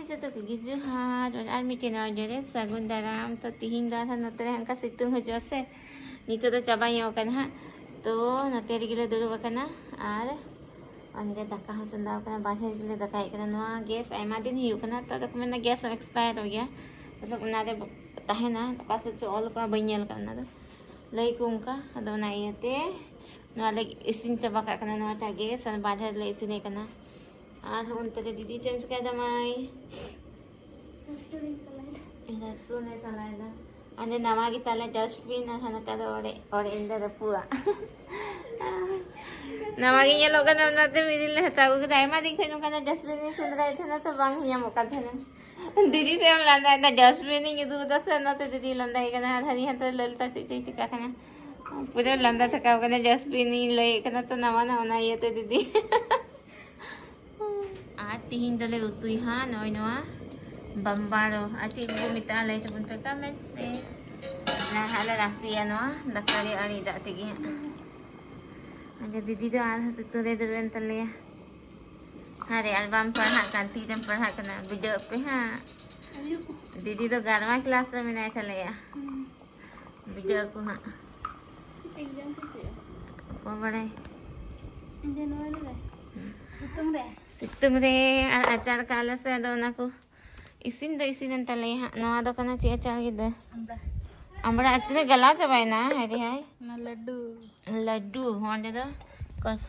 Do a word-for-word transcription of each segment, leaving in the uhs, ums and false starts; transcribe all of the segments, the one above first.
ᱡᱚᱛᱚ ᱠᱚᱜᱮ ᱡᱚᱦᱟᱨ, ᱟᱨ ᱢᱤᱫᱴᱮᱱ ᱱᱟᱣᱟ video ᱨᱮ ᱥᱟᱹᱜᱩᱱ ᱫᱟᱨᱟᱢ᱾ ᱛᱚ, ᱛᱤᱦᱤᱧ ᱫᱚ ᱟᱨᱦᱚᱸ ᱱᱚᱛᱮ ᱨᱮ ᱚᱱᱠᱟ ᱥᱤᱛᱩᱝ ᱦᱤᱡᱩᱜᱼᱟ ᱥᱮ, ᱱᱤᱛᱚᱜ ᱫᱚ ᱪᱟᱵᱟ ᱧᱚᱜ ᱠᱟᱱᱟ ᱦᱟᱸᱜ᱾ ᱛᱚ, ᱱᱚᱛᱮ ᱨᱮᱜᱮ ᱞᱮ ᱫᱩᱲᱩᱵ ᱟᱠᱟᱱᱟ ᱟᱨ ᱚᱸᱰᱮ ᱫᱟᱠᱟ ᱦᱚᱸ ᱪᱚᱸᱫᱟ ᱟᱠᱟᱱᱟ, ᱵᱟᱨᱦᱮ ᱨᱮᱜᱮ ᱞᱮ ᱫᱟᱠᱟᱭᱮᱫ ᱠᱟᱱᱟ᱾ ᱱᱚᱣᱟ gas ᱟᱭᱢᱟ ᱫᱤᱱ ᱦᱩᱭᱩᱜ ᱠᱟᱱᱟ, ᱛᱚ ᱟᱫᱚ ᱠᱚ ᱢᱮᱱᱟ gas ᱦᱚᱸ expire ᱜᱮᱭᱟ, ᱢᱚᱛᱞᱚᱵ ᱚᱱᱟᱨᱮ ᱛᱟᱦᱮᱱᱟ, ᱚᱠᱟ ᱥᱮᱫ ᱪᱚ ᱚᱞ ᱠᱚᱜᱼᱟ, ᱵᱟᱹᱧ ᱧᱮᱞ ᱟᱠᱟᱫ ᱚᱱᱟ ᱫᱚ, ᱞᱟᱹᱭ ᱠᱚ ᱚᱱᱠᱟ᱾ ᱟᱫᱚ ᱚᱱᱟ ᱤᱭᱟᱹᱛᱮ ᱱᱚᱣᱟ ᱞᱮ ᱤᱥᱤᱱ ᱪᱟᱵᱟ ᱠᱟᱜ ᱠᱟᱱᱟ, ᱱᱚᱣᱟᱴᱟᱜ ᱜᱮ ᱵᱟᱨᱦᱮ ᱨᱮᱞᱮ ᱤᱥᱤᱱᱮ ᱠᱟᱱᱟ᱾ ᱟᱨ ᱚᱱᱛᱮ ᱨᱮ ᱫᱤᱫᱤ ᱪᱮᱫ ᱮᱢ ᱪᱤᱠᱟᱹᱭᱮᱫᱟ ᱢᱟᱹᱭ? ᱨᱟᱹᱥᱩᱱ ᱮ ᱥᱟᱞᱟᱭᱮᱫᱟ᱾ ᱟᱞᱮ ᱱᱟᱣᱟ ᱜᱮ ᱛᱟᱞᱮ dustbin, ᱟᱨ ᱦᱟᱱᱟ ᱠᱟ ᱫᱚ ᱚᱲᱮᱡ, ᱚᱲᱮᱡ ᱮᱱ ᱫᱚ ᱨᱟᱹᱯᱩᱫᱟᱜ᱾ ᱱᱟᱣᱟ ᱜᱮ ᱧᱮᱞᱚᱜ ᱠᱟᱱᱟ, ᱚᱱᱟᱛᱮ ᱢᱤᱫ ᱫᱤᱱ ᱞᱮ ᱦᱟᱛᱟᱣ ᱟᱹᱜᱩ ᱠᱮᱫᱟ᱾ ᱟᱭᱢᱟ ᱫᱤᱱ ᱠᱷᱚᱱ ᱱᱚᱝᱠᱟᱱᱟᱜ dustbin ᱤᱧ ᱥᱮᱸᱫᱽᱨᱟᱭᱮᱫ ᱛᱟᱦᱮᱱᱟ, ᱛᱚ ᱵᱟᱝ ᱧᱟᱢᱚᱜ ᱠᱟᱱ ᱛᱟᱦᱮᱱᱟ᱾ ᱫᱤᱫᱤ ᱥᱮ ᱮᱢ ᱞᱟᱸᱫᱟᱭᱮᱫᱟ, dustbin ᱤᱧ ᱩᱫᱩᱜ ᱮᱫᱟ ᱥᱮ, ᱚᱱᱟᱛᱮ ᱫᱤᱫᱤ ᱞᱟᱸᱫᱟᱭ ᱠᱟᱱᱟ᱾ ᱟᱨ ᱦᱟᱹᱱᱤ ᱦᱟᱛᱟᱣ ᱞᱟᱹᱞᱛᱟ ᱪᱮᱫ ᱪᱚᱭ ᱪᱤᱠᱟᱹ ᱠᱟᱱᱟ, ᱯᱩᱨᱟᱹ ᱞᱟᱸᱫᱟ ᱛᱷᱟᱠᱟᱣ ᱠᱟᱱᱟ᱾ Dustbin ᱤᱧ ᱞᱟᱹᱭᱮᱫ ᱠᱟᱱᱟ ᱛᱚ ᱱᱟᱣᱟ ᱱᱟᱣᱟ, ᱚᱱᱟ ᱤᱭᱟᱹᱛᱮ ᱫᱤᱫᱤ᱾ ᱟᱨ ᱛᱤᱦᱤᱧ ᱫᱚᱞᱮ ᱩᱛᱩᱭ ᱦᱟᱸᱜ ᱱᱚᱜᱼᱚᱭ ᱱᱚᱣᱟ ᱵᱟᱢᱵᱟᱲᱳ᱾ ᱟᱨ ᱪᱮᱫ ᱠᱚ ᱢᱮᱛᱟᱜᱼᱟ ᱞᱟᱹᱭ ᱛᱟᱵᱚᱱ ᱯᱮ comments ᱨᱮ᱾ ᱱᱟᱦᱟᱜ ᱞᱮ ᱨᱟᱥᱮᱭᱟ ᱱᱚᱣᱟ ᱫᱟᱠᱟ ᱨᱮ ᱟᱨ ᱫᱟᱜ ᱛᱮᱜᱮ ᱦᱟᱸᱜ᱾ ᱟᱫᱚ ᱫᱤᱫᱤ ᱫᱚ ᱟᱨᱦᱚᱸ ᱥᱤᱛᱩᱝ ᱨᱮ ᱫᱩᱲᱩᱵ ᱮᱱ ᱛᱟᱞᱮᱭᱟ᱾ ᱦᱟᱨᱮ, ᱟᱨ ᱵᱟᱢ ᱯᱟᱲᱦᱟᱜ ᱠᱟᱱ, ᱛᱤᱨᱮᱢ ᱯᱟᱲᱦᱟᱜ ᱠᱟᱱᱟ? ᱵᱤᱰᱟᱹᱣ ᱟᱯᱮ ᱦᱟᱸᱜ᱾ ᱟᱭᱩᱵ᱾ ᱫᱤᱫᱤ ᱫᱚ ᱜᱟᱨᱢᱟ class ᱨᱮ ᱢᱮᱱᱟᱭ ᱛᱟᱞᱮᱭᱟ᱾ ᱦᱩᱸ᱾ ᱵᱤᱰᱟᱹᱣ ᱟᱠᱚ ᱦᱟᱸᱜ᱾ Exam ᱛᱤᱥ ᱦᱩᱭᱩᱜᱼᱟ? ᱚᱠᱚᱭ ᱵᱟᱲᱟᱭ? January ᱨᱮ᱾ ᱦᱩᱸ᱾ ᱥᱤᱛᱩᱝ ᱨᱮ᱾ ᱥᱤᱛᱩᱝ ᱨᱮ ᱟᱨ ᱟᱪᱟᱨ ᱠᱟᱜ ᱟᱞᱮ ᱥᱮ, ᱟᱫᱚ ᱚᱱᱟ ᱠᱚ ᱤᱥᱤᱱ ᱫᱚ ᱤᱥᱤᱱᱮᱱ ᱛᱟᱞᱮᱭᱟ ᱦᱟᱸᱜ᱾ ᱱᱚᱣᱟ ᱫᱚ ᱠᱟᱱᱟ ᱪᱮᱫ ᱟᱪᱟᱨ ᱜᱤᱫᱟᱹ? ᱟᱢᱲᱟ᱾ ᱟᱢᱲᱟ ᱟᱨ ᱛᱤᱱᱟᱹᱜ ᱜᱟᱞᱟᱣ ᱪᱟᱵᱟᱭᱮᱱᱟ? ᱦᱟᱭ ᱨᱮ ᱦᱟᱭ᱾ ᱚᱱᱟ ᱞᱟᱹᱰᱩ᱾ ᱞᱟᱹᱰᱩ, ᱚᱸᱰᱮ ᱫᱚ ᱠᱚ-,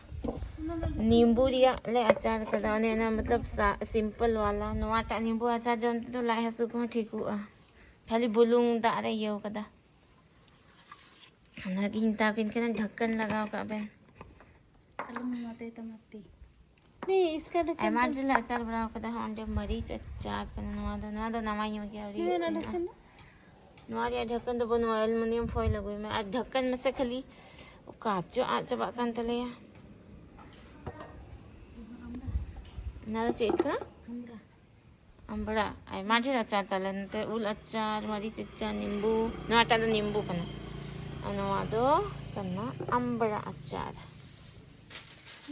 ᱚᱱᱟ ᱞᱟᱹᱰᱩ᱾ ᱱᱤᱢᱵᱩ ᱨᱮᱭᱟᱜ ᱞᱮ ᱟᱪᱟᱨ ᱠᱟᱫᱟ, ᱚᱱᱮ ᱚᱱᱟ ᱢᱚᱛᱞᱚᱵ ᱥᱟ-, simple ᱣᱟᱞᱟ᱾ ᱱᱚᱣᱟᱴᱟᱜ ᱱᱤᱢᱵᱩ ᱟᱪᱟᱨ ᱡᱚᱢ ᱛᱮᱫᱚ ᱞᱟᱡ ᱦᱟᱹᱥᱩ ᱠᱚᱦᱚᱸ ᱴᱷᱤᱠᱚᱜᱼᱟ᱾ ᱠᱷᱟᱹᱞᱤ ᱵᱩᱞᱩᱝ ᱫᱟᱜ ᱨᱮ ᱤᱭᱟᱹᱣ ᱠᱟᱫᱟ᱾ ᱚᱱᱟᱜᱤᱧ ᱢᱮᱛᱟ ᱵᱤᱱ ᱠᱟᱱᱟ, ᱰᱷᱟᱠᱚᱱ ᱞᱟᱜᱟᱣ ᱠᱟᱜ ᱵᱮᱱ᱾ ᱟᱞᱚᱢ ᱮᱢᱟᱛᱟᱭ ᱛᱟᱢᱟ ᱛᱤ᱾ ᱱᱤ ᱤᱥᱠᱟ ᱰᱷᱟᱠᱚᱱ ᱟᱭᱢᱟ ᱛᱮ᱾ ᱰᱷᱮᱨ ᱞᱮ ᱟᱪᱟᱨ ᱵᱟᱲᱟ ᱠᱟᱫᱟ᱾ ᱦᱚᱸ, ᱚᱸᱰᱮ ᱢᱟᱹᱨᱤᱪ ᱟᱪᱟᱨ ᱠᱟᱱᱟ ᱱᱚᱣᱟ ᱫᱚ᱾ ᱱᱚᱣᱟ ᱫᱚ ᱱᱟᱣᱟ ᱧᱚᱜ ᱜᱮᱭᱟ, ᱟᱹᱣᱨᱤ ᱱᱤᱭᱟᱹ ᱨᱮᱱᱟᱜ ᱤᱥᱤᱱᱟ᱾ ᱰᱷᱟᱠᱚᱱ ᱫᱚ? ᱱᱚᱣᱟ ᱨᱮᱭᱟᱜ ᱰᱷᱟᱠᱚᱱ ᱫᱚ ᱵᱟᱹᱱᱩᱜᱼᱟ, aluminium foil ᱟᱹᱜᱩᱭ ᱢᱮ᱾ ᱟᱨ ᱰᱷᱟᱠᱚᱱ ᱢᱟᱥᱮ ᱠᱷᱟᱹᱞᱤ ᱚᱠᱟ ᱪᱚ ᱟᱫ ᱪᱟᱵᱟᱜ ᱠᱟᱱ ᱛᱟᱞᱮᱭᱟ᱾ ᱚᱱᱟ ᱫᱚ ᱪᱮᱫ ᱠᱟᱱᱟ? ᱟᱢᱲᱟ᱾ ᱟᱢᱵᱽᱲᱟ, ᱟᱭᱢᱟ ᱰᱷᱮᱨ ᱟᱪᱟᱨ ᱛᱟᱞᱮ᱾ ᱱᱚᱛᱮ ᱩᱞ ᱟᱪᱟᱨ, ᱢᱟᱹᱨᱤᱪ ᱟᱪᱟᱨ, ᱱᱤᱢᱵᱩ᱾ ᱱᱚᱣᱟᱴᱟᱜ ᱫᱚ ᱱᱤᱢᱵᱩ ᱠᱟᱱᱟ᱾ ᱟᱨ ᱱᱚᱣᱟ ᱫᱚ ᱠᱟᱱᱟ ᱟᱢᱵᱽᱲᱟ ᱟᱪᱟᱨ᱾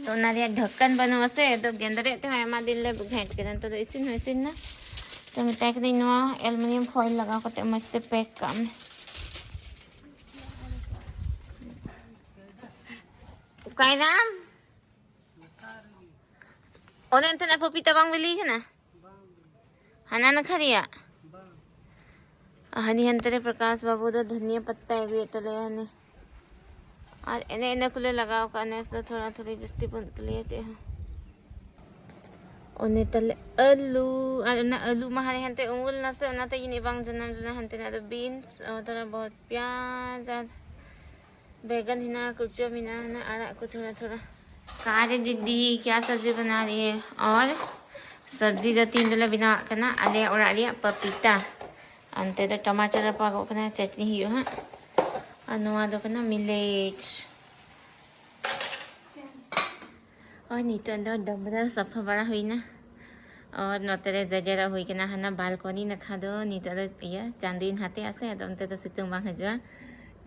ᱛᱚ ᱚᱱᱟ ᱨᱮᱭᱟᱜ ᱰᱷᱟᱠᱠᱟᱱ ᱵᱟᱹᱱᱩᱜ ᱟᱥᱮ, ᱟᱫᱚ ᱜᱮᱸᱫᱽᱨᱮᱡ ᱛᱮᱦᱚᱸ ᱟᱭᱢᱟ ᱫᱤᱱ ᱞᱮ ᱜᱷᱮᱸᱴ ᱠᱮᱫᱟ᱾ ᱱᱤᱛᱚᱜ ᱫᱚ ᱤᱥᱤᱱ ᱦᱚᱸ ᱤᱥᱤᱱ ᱮᱱᱟ᱾ ᱛᱚ ᱢᱮᱛᱟᱭ ᱠᱟᱹᱱᱟᱹᱧ, ᱱᱚᱣᱟ aluminium foil ᱞᱟᱜᱟᱣ ᱠᱟᱛᱮ ᱢᱚᱡᱽ ᱛᱮ pack ᱠᱟᱜ ᱢᱮ᱾ ᱚᱠᱟᱭᱱᱟᱢ? ᱚᱱᱮ ᱚᱱᱛᱮᱱᱟᱜ ᱯᱟᱯᱤᱛᱟ ᱵᱟᱝ ᱵᱤᱞᱤ ᱠᱟᱱᱟ? ᱦᱟᱱᱟ ᱱᱟᱠᱷᱟ ᱨᱮᱭᱟᱜ? ᱦᱟᱹᱱᱤ ᱦᱟᱱᱛᱮ ᱨᱮ ᱯᱨᱚᱠᱟᱥ ᱵᱟᱹᱵᱩ ᱫᱚ ᱫᱷᱚᱱᱤᱭᱟᱹ ᱯᱟᱛᱟᱭ ᱟᱹᱜᱩᱭᱮᱫ ᱛᱟᱞᱮᱭᱟ ᱦᱟᱹᱱᱤ᱾ ᱟᱨ ᱮᱱᱮ ᱤᱱᱟᱹ ᱠᱚᱞᱮ ᱞᱟᱜᱟᱣ ᱠᱟᱜᱼᱟ, ᱱᱮᱥ ᱫᱚ ᱛᱷᱚᱲᱟ ᱛᱷᱚᱲᱤ ᱡᱟᱹᱥᱛᱤ ᱵᱟᱹᱱᱩᱜ ᱛᱟᱞᱮᱭᱟ ᱪᱮᱫ ᱦᱚᱸ᱾ ᱚᱱᱮ ᱛᱟᱞᱮ ᱟᱹᱞᱩ, ᱟᱨ ᱚᱱᱟ ᱟᱹᱞᱩ ᱢᱟ ᱦᱟᱱᱮ ᱦᱟᱱᱛᱮ ᱩᱢᱩᱞ ᱱᱟᱥᱮ, ᱚᱱᱟᱛᱮ ᱡᱟᱹᱱᱤᱡ ᱵᱟᱝ ᱡᱟᱱᱟᱢ ᱞᱮᱱᱟ᱾ ᱦᱟᱱᱛᱮᱱᱟᱜ ᱫᱚ beans, ᱚ, ᱛᱷᱚᱲᱟ ᱵᱚᱦᱚᱛ ᱯᱮᱸᱭᱟᱡᱽ ᱟᱨ ᱵᱮᱜᱟᱱ ᱦᱮᱱᱟᱜᱼᱟ, ᱠᱩᱲᱪᱟᱹ ᱢᱮᱱᱟᱜᱼᱟ, ᱦᱮᱱᱟᱜᱼᱟ ᱟᱲᱟᱜ ᱠᱚ ᱛᱷᱚᱲᱟ ᱛᱷᱚᱲᱟ᱾ ᱠᱟᱨᱮ ᱫᱤᱫᱤ ᱠᱭᱟ ᱥᱟᱵᱽᱡᱤ ᱵᱟᱱᱟ ᱨᱦᱤ ᱦᱮ? ᱟᱨ ᱥᱟᱵᱽᱡᱤ ᱫᱚ ᱛᱤᱦᱤᱧ ᱫᱚᱞᱮ ᱵᱮᱱᱟᱣᱟᱜ ᱠᱟᱱᱟ ᱟᱞᱮ ᱚᱲᱟᱜ ᱨᱮᱭᱟᱜ ᱯᱟᱯᱤᱛᱟ᱾ ᱚᱱᱛᱮ ᱫᱚ ᱴᱟᱢᱟᱴᱟᱨ ᱨᱟᱯᱟᱜᱚᱜ ᱠᱟᱱᱟ, ᱪᱟᱴᱱᱤ ᱦᱩᱭᱩᱜᱼᱟ ᱦᱟᱸᱜ᱾ ᱟᱨ ᱱᱚᱣᱟ ᱫᱚ ᱠᱟᱱᱟ millet᱾ ᱟᱨ ᱱᱤᱛᱚᱜ ᱫᱚ ᱰᱟᱹᱵᱽᱨᱟᱹ ᱥᱟᱯᱷᱟ ᱵᱟᱲᱟ ᱦᱩᱭᱱᱟ᱾ ᱟᱨ ᱱᱚᱛᱮ ᱨᱮ ᱡᱟᱡᱮᱨᱟ ᱦᱩᱭ ᱠᱟᱱᱟ, ᱦᱟᱱᱟ balcony ᱱᱟᱠᱷᱟ ᱫᱚ ᱱᱤᱛᱚᱜ ᱫᱚ ᱤᱭᱟᱹ ᱪᱟᱸᱫᱚᱭ ᱱᱟᱦᱟᱛᱮ ᱟᱥᱮ, ᱟᱫᱚ ᱚᱱᱛᱮ ᱫᱚ ᱥᱤᱛᱩᱝ ᱵᱟᱝ ᱦᱤᱡᱩᱜᱼᱟ᱾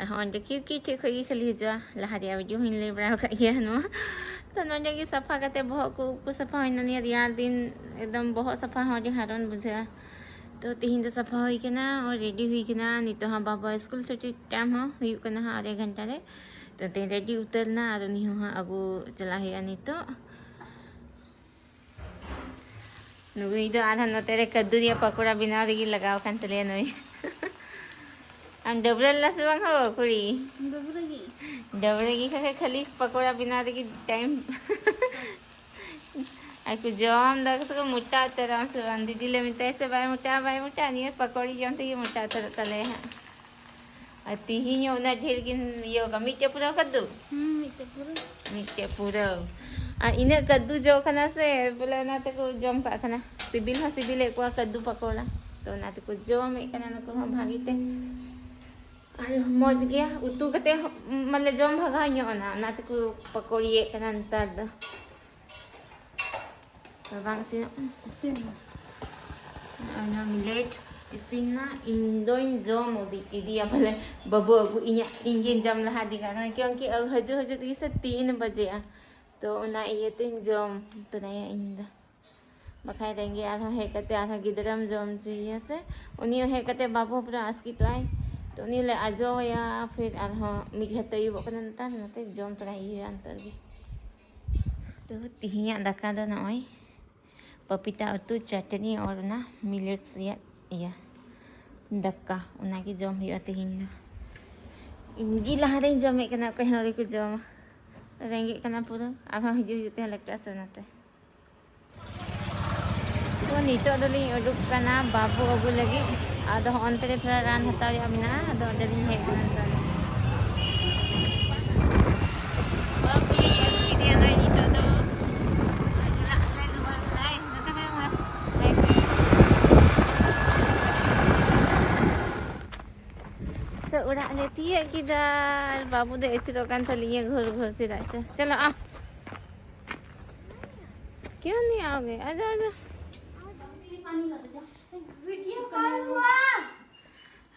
ᱦᱚᱸ, ᱚᱸᱰᱮ ᱠᱤᱨᱠᱤ ᱴᱷᱮᱡ ᱠᱷᱚᱡ ᱜᱮ ᱠᱷᱟᱹᱞᱤ ᱦᱤᱡᱩᱜᱼᱟ᱾ ᱞᱟᱦᱟ ᱨᱮᱭᱟᱜ video ᱦᱚᱸᱧ ᱞᱟᱹᱭ ᱵᱟᱲᱟ ᱟᱠᱟᱫ ᱜᱮᱭᱟ ᱱᱚᱣᱟ᱾ ᱛᱚ ᱱᱚᱰᱮ ᱜᱮ ᱥᱟᱯᱷᱟ ᱠᱟᱛᱮ ᱵᱚᱦᱚᱜ ᱠᱚ ᱩᱵ ᱠᱚ ᱥᱟᱯᱷᱟ ᱦᱩᱭᱱᱟ᱾ ᱱᱤᱭᱟᱹ ᱨᱮᱭᱟᱲ ᱫᱤᱱ ᱮᱠᱫᱚᱢ ᱵᱚᱦᱚᱜ ᱥᱟᱯᱷᱟ ᱦᱚᱸ ᱟᱹᱰᱤ ᱦᱟᱨᱚᱱ ᱵᱩᱡᱷᱟᱹᱜᱼᱟ᱾ ᱛᱚ ᱛᱤᱦᱤᱧ ᱫᱚ ᱥᱟᱯᱷᱟ ᱦᱩᱭ ᱠᱟᱱᱟ, ready ᱦᱩᱭ ᱠᱟᱱᱟ᱾ ᱱᱤᱛᱚᱜ ᱦᱚᱸ ᱵᱟᱵᱟ ᱥᱠᱩᱞ ᱪᱷᱩᱴᱤ time ᱦᱚᱸ ᱦᱩᱭᱩᱜ ᱠᱟᱱᱟ ᱦᱟᱸᱜ ᱟᱨᱮ ᱜᱷᱚᱱᱴᱟ ᱨᱮ᱾ ᱛᱚ ᱛᱮᱦᱮᱧ ready ᱩᱛᱟᱹᱨ ᱱᱟ ᱟᱨ ᱩᱱᱤ ᱦᱚᱸ ᱦᱟᱸᱜ ᱟᱹᱜᱩ ᱪᱟᱞᱟᱜ ᱦᱩᱭᱩᱜᱼᱟ ᱱᱤᱛᱚᱜ᱾ ᱱᱩᱭ ᱫᱚ ᱟᱨᱦᱚᱸ ᱱᱚᱛᱮ ᱨᱮ ᱠᱟᱹᱫᱫᱩ ᱨᱮᱭᱟᱜ ᱯᱟᱠᱚᱲᱟ ᱵᱮᱱᱟᱣ ᱨᱮᱜᱮ ᱞᱟᱜᱟᱣ ᱟᱠᱟᱱ ᱛᱟᱞᱮᱭᱟ ᱱᱩᱭ᱾ ᱟᱢ ᱰᱟᱹᱵᱽᱨᱟᱹ ᱞᱮᱱᱟ ᱥᱮ ᱵᱟᱝ ᱦᱳ ᱠᱩᱲᱤ? ᱰᱟᱹᱵᱽᱨᱟᱹ ᱜᱮ᱾ ᱰᱟᱹᱵᱽᱨᱟᱹ ᱜᱮ ᱠᱷᱟᱡ ᱠᱷᱟᱹᱞᱤ ᱯᱟᱠᱚᱲᱟ ᱵᱮᱱᱟᱣ ᱨᱮᱜᱮ time᱾ ᱟᱨ ᱠᱚ ᱡᱚᱢ ᱫᱟ ᱥᱮ ᱠᱚ ᱢᱚᱴᱟ ᱩᱛᱟᱹᱨᱟ ᱥᱮ ᱵᱟᱝ? ᱫᱤᱫᱤ ᱞᱮ ᱢᱮᱛᱟᱭᱟ ᱥᱮ ᱵᱟᱭ ᱢᱚᱴᱟᱜᱼᱟ, ᱵᱟᱭ ᱢᱚᱴᱟᱜᱼᱟ, ᱱᱤᱭᱟᱹ ᱯᱟᱠᱚᱲᱤ ᱡᱚᱢ ᱛᱮᱜᱮ ᱢᱚᱴᱟ ᱩᱛᱟᱹᱨᱚᱜ ᱛᱟᱞᱮᱭᱟ ᱦᱟᱸᱜ᱾ ᱟᱨ ᱛᱤᱦᱤᱧ ᱦᱚᱸ ᱩᱱᱟᱹᱜ ᱰᱷᱮᱨ ᱜᱮ ᱤᱭᱟᱹ ᱠᱟᱜ, ᱢᱤᱫᱴᱮᱡ ᱯᱩᱨᱟᱹᱣ ᱠᱟᱫ ᱫᱚ᱾ ᱦᱩᱸ, ᱢᱤᱫᱴᱮᱡ ᱯᱩᱨᱟᱹ᱾ ᱢᱤᱫᱴᱮᱡ ᱯᱩᱨᱟᱹᱣ᱾ ᱟᱨ ᱤᱱᱟᱹᱜ ᱠᱟᱹᱫᱫᱩ ᱡᱚ ᱠᱟᱱᱟ ᱥᱮ, ᱵᱚᱞᱮ ᱚᱱᱟ ᱛᱮᱠᱚ ᱡᱚᱢ ᱠᱟᱜ ᱠᱟᱱᱟ᱾ ᱥᱤᱵᱤᱞ ᱦᱚᱸ ᱥᱤᱵᱤᱞᱮᱫ ᱠᱚᱣᱟ ᱠᱟᱹᱫᱫᱩ ᱯᱟᱠᱚᱲᱟ᱾ ᱛᱚ ᱚᱱᱟ ᱛᱮᱠᱚ ᱡᱚᱢᱮᱫ ᱠᱟᱱᱟ ᱱᱩᱠᱩ ᱦᱚᱸ ᱵᱷᱟᱜᱤ ᱛᱮ᱾ ᱟᱨ ᱢᱚᱡᱽ ᱜᱮᱭᱟ, ᱩᱛᱩ ᱠᱟᱛᱮ ᱦᱚᱸ, ᱢᱟᱱᱮ ᱡᱚᱢ ᱵᱷᱟᱜᱟᱣ ᱧᱚᱜ ᱮᱱᱟ, ᱚᱱᱟ ᱛᱮᱠᱚ ᱯᱟᱠᱚᱲᱤᱭᱮᱫ ᱠᱟᱱᱟ ᱱᱮᱛᱟᱨ ᱫᱚ᱾ ᱵᱟᱝ ᱤᱥᱤᱱᱚᱜ? ᱤᱥᱤᱱ ᱮᱱᱟ᱾ ᱚᱱᱟ millet ᱤᱥᱤᱱ ᱮᱱᱟ, ᱤᱧ ᱫᱚᱧ ᱡᱚᱢ ᱤᱫᱤ-, ᱤᱫᱤᱭᱟ ᱵᱚᱞᱮ, ᱵᱟᱹᱵᱩ ᱟᱹᱜᱩ ᱤᱧᱟᱹᱜ, ᱤᱧ ᱜᱤᱧ ᱡᱚᱢ ᱞᱟᱦᱟ ᱤᱫᱤ ᱠᱟᱜ ᱠᱟᱱᱟ, ᱠᱤᱭᱚᱱᱠᱤ ᱦᱤᱡᱩᱜ ᱦᱤᱡᱩᱜ ᱛᱮᱜᱮ ᱥᱮ ᱛᱤᱱ ᱵᱟᱡᱮᱜᱼᱟ᱾ ᱛᱚ ᱚᱱᱟ ᱤᱭᱟᱹᱛᱮᱧ ᱡᱚᱢ ᱛᱚᱨᱟᱭᱟ ᱤᱧ ᱫᱚ᱾ ᱵᱟᱠᱷᱟᱡ ᱨᱮᱸᱜᱮᱡ ᱟᱨᱦᱚᱸ ᱦᱮᱡ ᱠᱟᱛᱮ ᱟᱨᱦᱚᱸ ᱜᱤᱫᱽᱨᱟᱹᱢ ᱡᱚᱢ ᱦᱚᱪᱚᱭᱮᱭᱟ ᱥᱮ, ᱩᱱᱤ ᱦᱚᱸ ᱦᱮᱡ ᱠᱟᱛᱮ ᱵᱟᱹᱵᱩ ᱯᱩᱨᱟᱹ ᱟᱥᱠᱤᱛᱚᱜ ᱟᱭ᱾ ᱛᱚ ᱩᱱᱤ ᱞᱮ ᱟᱡᱚᱣᱟᱭᱟ, ᱯᱷᱤᱨ ᱟᱨᱦᱚᱸ ᱢᱤᱫ ᱜᱷᱟᱹᱲᱤᱡ ᱛᱮ ᱟᱹᱭᱩᱵᱚᱜ ᱠᱟᱱᱟ ᱱᱮᱛᱟᱨ, ᱚᱱᱟᱛᱮ ᱡᱚᱢ ᱛᱚᱨᱟᱭ ᱦᱩᱭᱩᱜᱼᱟ ᱱᱤᱛᱚᱜ ᱜᱮ᱾ ᱛᱚ ᱛᱤᱦᱤᱧᱟᱜ ᱫᱟᱠᱟ ᱫᱚ ᱱᱚᱜᱼᱚᱭ ᱯᱟᱯᱤᱛᱟ ᱩᱛᱩ, ᱪᱟᱹᱴᱱᱤ ᱟᱨ ᱚᱱᱟ ᱢᱤᱞᱮᱴᱥ ᱨᱮᱭᱟᱜ ᱤᱭᱟᱹ ᱫᱟᱠᱟ, ᱚᱱᱟᱜᱮ ᱡᱚᱢ ᱦᱩᱭᱩᱜᱼᱟ ᱛᱮᱦᱮᱧ ᱫᱚ᱾ ᱤᱧ ᱜᱮ ᱞᱟᱦᱟ ᱨᱮᱧ ᱡᱚᱢᱮᱫ ᱠᱟᱱᱟ, ᱚᱠᱚᱭ ᱦᱚᱸ ᱟᱹᱣᱨᱤ ᱠᱚ ᱡᱚᱢᱟ᱾ ᱨᱮᱸᱜᱮᱡ ᱠᱟᱱᱟ ᱯᱩᱨᱟᱹ, ᱟᱨᱦᱚᱸ ᱦᱤᱡᱩᱜ ᱦᱤᱡᱩᱜ ᱛᱮ ᱞᱮᱠᱴᱟᱥ ᱚᱱᱟᱛᱮ᱾ ᱛᱚ ᱱᱤᱛᱚᱜ ᱫᱚᱞᱤᱧ ᱩᱰᱩᱠ ᱠᱟᱱᱟ ᱵᱟᱹᱵᱩ ᱟᱹᱜᱩ ᱞᱟᱹᱜᱤᱫ᱾ ᱟᱫᱚ ᱦᱚᱸᱜᱼᱚ ᱚᱱᱛᱮ ᱨᱮ ᱛᱷᱚᱲᱟ ᱨᱟᱱ ᱦᱟᱛᱟᱣ ᱨᱮᱭᱟᱜ ᱢᱮᱱᱟᱜᱼᱟ, ᱟᱫᱚ ᱚᱸᱰᱮ ᱞᱤᱧ ᱦᱮᱡ ᱠᱟᱱᱟ ᱱᱤᱛᱚᱜ ᱫᱚ᱾ ᱵᱟᱹᱵᱩ ᱞᱤᱧ ᱟᱹᱜᱩ ᱠᱮᱫᱮᱭᱟ ᱱᱚᱜᱼᱚᱭ ᱱᱤᱛᱚᱜ ᱫᱚ᱾ ᱚᱲᱟᱜ ᱞᱮ ᱨᱩᱣᱟᱹᱲ ᱠᱟᱱᱟ᱾ ᱱᱚᱛᱮ ᱠᱷᱚᱱ ᱢᱟ ᱛᱚ ᱚᱲᱟᱜ ᱞᱮ ᱛᱤᱭᱟᱹᱜ ᱠᱮᱫᱟ᱾ ᱟᱨ ᱵᱟᱹᱵᱩ ᱫᱚ ᱟᱹᱪᱩᱨᱚᱜ ᱠᱟᱱ ᱛᱟᱹᱞᱤᱧᱟ ᱜᱷᱳᱨ ᱜᱷᱳᱨ, ᱪᱮᱫᱟᱜ ᱪᱚ᱾ ᱪᱚᱞᱚ ᱟᱢ᱾ क्यों नहीं आओगे? आ जाओ, आ जाओ। वीडियो कॉल हुआ।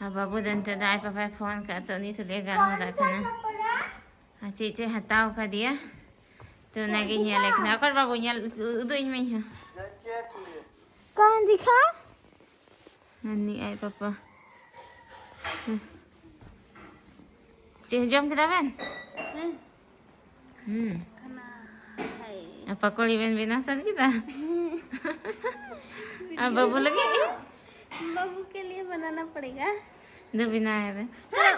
हाँ, बाबू जनते दाई पापा फोन कर तो नहीं तो ले गाल हो रखा ना। हाँ, चे चे हटाओ कर दिया। तो ना के नहीं लेकिन अकर बाबू नहीं उदो ही में है। कहाँ दिखा? ᱦᱟᱹᱱᱤ ᱟᱡ ᱯᱟᱯᱟ᱾ ᱦᱮᱸ᱾ ᱪᱮᱫ ᱡᱚᱢ ᱠᱮᱫᱟ ᱵᱮᱱ? ᱦᱮᱸ᱾ ᱦᱩᱸ᱾ ᱠᱷᱟᱱᱟ ᱦᱟᱭ᱾ ᱟᱨ ᱯᱟᱠᱚᱲᱤ ᱵᱮᱱ ᱵᱮᱱᱟᱣ ᱥᱟᱹᱛ ᱠᱮᱫᱟ? ᱦᱮᱸ᱾ ᱟᱨ ᱵᱟᱹᱵᱩ ᱞᱟᱹᱜᱤᱫ? ᱵᱟᱹᱵᱩ ᱠᱮ ᱞᱤᱭᱮ ᱵᱟᱱᱟᱱᱟ ᱯᱚᱲᱮᱜᱟ᱾ ᱫᱩ ᱵᱮᱱᱟᱣ ᱵᱮᱱ᱾ ᱪᱚᱞᱚ᱾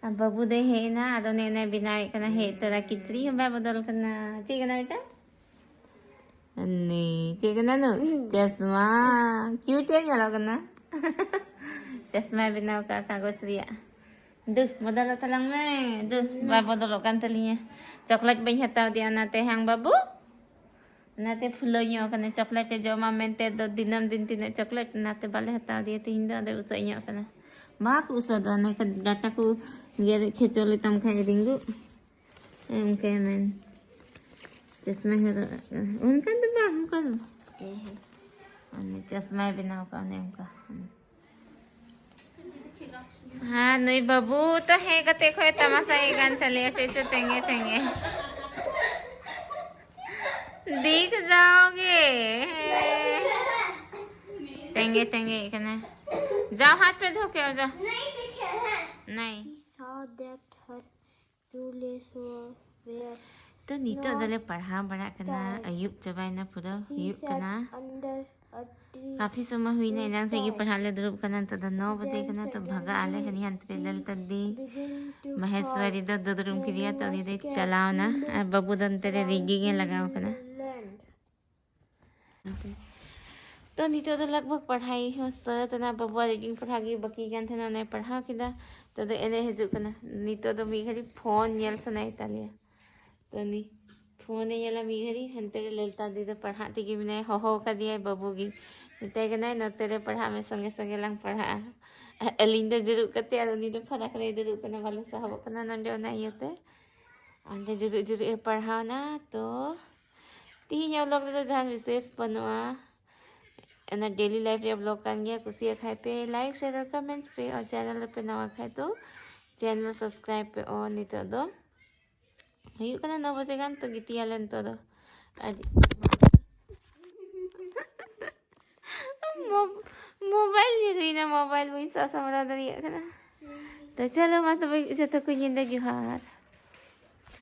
ᱟᱨ ᱵᱟᱹᱵᱩ ᱫᱚᱭ ᱦᱮᱡ ᱮᱱᱟ, ᱟᱫᱚ ᱱᱮ ᱱᱮ ᱵᱮᱱᱟᱣᱮᱫ ᱠᱟᱱᱟ, ᱦᱮᱡ ᱛᱚᱨᱟ ᱠᱤᱪᱨᱤᱡ ᱦᱚᱸ ᱵᱟᱭ ᱵᱚᱫᱚᱞ ᱠᱟᱱᱟ᱾ ᱪᱮᱫ ᱠᱟᱱᱟ ᱵᱮᱴᱟ? ᱱᱤ, ᱪᱮᱫ ᱠᱟᱱᱟ ᱱᱩ? ᱪᱚᱥᱢᱟ᱾ ᱠᱤᱭᱩᱴ ᱮ ᱧᱮᱞᱚᱜ ᱠᱟᱱᱟ᱾ ᱪᱚᱥᱢᱟᱭ ᱵᱮᱱᱟᱣ ᱠᱟᱜᱼᱟ ᱠᱟᱜᱚᱡᱽ ᱨᱮᱭᱟᱜ᱾ ᱫᱩ, ᱵᱚᱫᱚᱞᱚᱜ ᱛᱟᱞᱟᱝ ᱢᱮ᱾ ᱫᱩ, ᱵᱟᱭ ᱵᱚᱫᱚᱞᱚᱜ ᱠᱟᱱ ᱛᱟᱹᱞᱤᱧᱟ᱾ ᱪᱚᱠᱞᱮᱴ ᱵᱟᱹᱧ ᱦᱟᱛᱟᱣ ᱟᱫᱮᱭᱟ ᱚᱱᱟᱛᱮ, ᱦᱟᱝ ᱵᱟᱹᱵᱩ? ᱚᱱᱟᱛᱮ ᱯᱷᱩᱞᱟᱹᱣ ᱧᱚᱜ ᱠᱟᱱᱟ᱾ ᱪᱚᱠᱞᱮᱴ ᱮ ᱡᱚᱢᱟ ᱢᱮᱱᱛᱮ ᱫᱚ ᱫᱤᱱᱟᱹᱢ ᱫᱤᱱ ᱛᱤᱱᱟᱹᱜ ᱪᱚᱠᱞᱮᱴ, ᱚᱱᱟᱛᱮ ᱵᱟᱞᱮ ᱦᱟᱛᱟᱣ ᱟᱫᱮᱭᱟ ᱛᱤᱦᱤᱧ ᱫᱚ᱾ ᱟᱫᱚ ᱩᱥᱟᱹᱫ ᱧᱚᱜ ᱠᱟᱱᱟ᱾ ᱵᱟᱠᱚ ᱩᱥᱟᱹᱫᱚᱜᱼᱟ᱾ ᱚᱱᱮ ᱰᱟᱴᱟ ᱠᱚ ᱜᱮᱨ ᱠᱷᱮᱪᱚ ᱞᱮᱛᱟᱢ ᱠᱷᱟᱡ ᱨᱤᱝᱜᱩ᱾ ᱚᱱᱠᱟᱭ ᱢᱮᱱ᱾ ᱪᱚᱥᱢᱟ ᱦᱚᱨᱚᱜ ᱟᱜ ᱠᱟᱱᱟ᱾ ᱚᱱᱠᱟ ᱫᱚ ᱵᱟᱝ, ᱚᱱᱠᱟ ᱫᱚ ᱵᱟᱝ᱾ ᱦᱮᱸ, ᱦᱮᱸ᱾ ᱚᱱᱮ ᱪᱚᱥᱢᱟᱭ ᱵᱮᱱᱟᱣ ᱠᱟᱜ, ᱚᱱᱮ ᱚᱱᱠᱟ᱾ ᱦᱮᱸ, ᱱᱩᱭ ᱵᱟᱹᱵᱩ ᱛᱚ ᱦᱮᱡ ᱠᱟᱛᱮ ᱠᱷᱚᱡ ᱛᱟᱢᱟᱥᱟᱭᱮᱫ ᱠᱟᱱ ᱛᱟᱞᱮᱭᱟ, ᱪᱮᱫ ᱪᱚ ᱛᱮᱸᱜᱮ ᱛᱮᱸᱜᱮ᱾ दिख जाओगे। तेंगे तेंगे करना। जाओ, हाथ पे धो के आओ, जाओ। नहीं दिखे हैं। नहीं। He saw that her shoelaces were तो ᱱᱤᱛᱚᱜ ᱫᱚᱞᱮ ᱯᱟᱲᱦᱟᱣ ᱵᱟᱲᱟᱜ ᱠᱟᱱᱟ᱾ ᱟᱹᱭᱩᱵ ᱪᱟᱵᱟᱭᱮᱱᱟ, ᱯᱩᱨᱟᱹ ᱟᱹᱭᱩᱵ ᱠᱟᱱᱟ᱾ Under a tree. ᱠᱟᱯᱷᱤ ᱥᱚᱢᱚᱭ ᱦᱩᱭᱱᱟ, ᱮᱱᱟᱝ ᱠᱷᱚᱱ ᱜᱮ ᱯᱟᱲᱦᱟᱜ ᱞᱮ ᱫᱩᱲᱩᱵ ᱠᱟᱱᱟ᱾ ᱱᱤᱛᱚᱜ ᱫᱚ ᱱᱚ ᱵᱟᱡᱮ ᱠᱟᱱᱟ, ᱛᱚ ᱵᱷᱟᱜᱟᱜ ᱟᱞᱮ᱾ ᱦᱟᱹᱱᱤ ᱦᱟᱱᱛᱮ ᱨᱮ ᱞᱟᱞ ᱛᱟᱹᱫᱤ ᱢᱚᱦᱮᱥᱣᱟᱨᱤ ᱫᱚ ᱫᱩᱫᱩᱲᱩᱢ ᱠᱮᱫᱮᱭᱟ, ᱛᱚ ᱩᱱᱤ ᱫᱚᱭ ᱪᱟᱞᱟᱣᱱᱟ᱾ ᱟᱨ ᱵᱟᱹᱵᱩ ᱫᱚ ᱚᱱᱛᱮ ᱨᱮ ᱨᱤᱜᱤᱝ ᱮ ᱞᱟᱜᱟᱣ ᱠᱟᱱᱟ᱾ ᱛᱚ ᱱᱤᱛᱚᱜ ᱫᱚ ᱞᱟᱜᱽ ᱵᱷᱟᱜᱽ ᱯᱟᱲᱦᱟᱭ ᱦᱚᱸ ᱥᱟᱹᱛ ᱮᱱᱟ᱾ ᱵᱟᱹᱵᱩᱣᱟᱜ ᱨᱤᱜᱤᱝ ᱯᱟᱲᱦᱟᱣ ᱜᱮ ᱵᱟᱹᱠᱤ ᱠᱟᱱ ᱛᱟᱦᱮᱱᱟ, ᱚᱱᱟᱭ ᱯᱟᱲᱦᱟᱣ ᱠᱮᱫᱟ᱾ ᱛᱚ ᱫᱚ ᱮᱱᱮᱡ ᱦᱤᱡᱩᱜ ᱠᱟᱱᱟ᱾ ᱱᱤᱛᱚᱜ ᱫᱚ ᱢᱤᱫ ᱜᱷᱟᱹᱲᱤᱡ ᱯᱷᱳᱱ ᱧᱮᱞ ᱥᱟᱱᱟᱭᱮ ᱛᱟᱞᱮᱭᱟ᱾ ᱛᱚ ᱩᱱᱤ ᱯᱷᱳᱱᱮ ᱧᱮᱞᱟ ᱢᱤᱫ ᱜᱷᱟᱹᱲᱤᱡ, ᱦᱟᱱᱛᱮ ᱨᱮ ᱞᱮᱞᱛᱟ ᱫᱤ ᱫᱚ ᱯᱟᱲᱦᱟᱜ ᱛᱮᱜᱮ ᱢᱮᱱᱟᱭᱟ, ᱦᱚᱦᱚ ᱠᱟᱫᱮᱭᱟᱭ ᱵᱟᱹᱵᱩ ᱜᱮ, ᱢᱮᱛᱟᱭ ᱠᱟᱱᱟᱭ, "ᱱᱚᱛᱮ ᱨᱮ ᱯᱟᱲᱦᱟᱜ ᱢᱮ, ᱥᱚᱸᱜᱮ ᱥᱚᱸᱜᱮ ᱞᱟᱝ ᱯᱟᱲᱦᱟᱜᱼᱟ᱾" ᱟᱹᱞᱤᱧ ᱫᱚ ᱡᱩᱨᱩᱜ ᱠᱟᱛᱮ, ᱟᱨ ᱩᱱᱤ ᱫᱚ ᱯᱷᱟᱨᱟᱠ ᱨᱮᱭ ᱫᱩᱲᱩᱵ ᱠᱟᱱᱟ, ᱵᱟᱞᱮ ᱥᱟᱦᱚᱵᱚᱜ ᱠᱟᱱᱟ ᱱᱚᱰᱮ, ᱚᱱᱟ ᱤᱭᱟᱹᱛᱮ᱾ ᱚᱸᱰᱮ ᱡᱩᱨᱩᱜ ᱡᱩᱨᱩᱜ ᱮ ᱯᱟᱲᱦᱟᱣᱱᱟ᱾ ᱛᱚ ᱛᱤᱦᱤᱧᱟᱜ ᱵᱞᱚᱜ ᱨᱮᱫᱚ ᱡᱟᱦᱟᱱ ᱵᱤᱥᱮᱥ ᱵᱟᱹᱱᱩᱜᱼᱟ, ᱚᱱᱟ ᱰᱮᱞᱤ ᱞᱟᱭᱤᱯᱷ ᱨᱮᱭᱟᱜ ᱵᱞᱚᱜ ᱠᱟᱱ ᱜᱮᱭᱟ᱾ ᱠᱩᱥᱤᱭᱟᱜ ᱠᱷᱟᱡ ᱯᱮ ᱞᱟᱭᱤᱠ, ᱥᱮᱭᱟᱨ ᱟᱨ ᱠᱚᱢᱮᱱᱴᱥ ᱯᱮ, ᱟᱨ ᱪᱮᱱᱮᱞ ᱨᱮᱯᱮ ᱱᱟᱣᱟ ᱠᱷᱟᱡ ᱫᱚ ᱪᱮᱱᱮᱞ ᱥᱟᱵᱥᱠᱨᱟᱭᱤᱵ ᱯᱮ᱾ ᱚ, ᱱᱤᱛᱚᱜ ᱫᱚ ᱦᱩᱭᱩᱜ ᱠᱟᱱᱟ ᱱᱚ ᱵᱟᱡᱮ ᱜᱟᱱ, ᱛᱚ ᱜᱤᱛᱤᱡ ᱟᱞᱮ ᱱᱤᱛᱚᱜ ᱫᱚ᱾ ᱟᱹᱰᱤ ᱢᱳ- ᱢᱳᱵᱟᱭᱤᱞ ᱧᱩᱨᱩᱭᱮᱱᱟ, ᱢᱳᱵᱟᱭᱤᱞ ᱵᱟᱹᱧ ᱥᱟᱵ ᱥᱟᱢᱵᱲᱟᱣ ᱫᱟᱲᱮᱭᱟᱜ ᱠᱟᱱᱟ᱾ ᱛᱚ ᱪᱚᱞᱚ ᱢᱟ ᱛᱚᱵᱮ ᱡᱚᱛᱚ ᱠᱚ ᱧᱤᱫᱟᱹ ᱡᱚᱦᱟᱨ᱾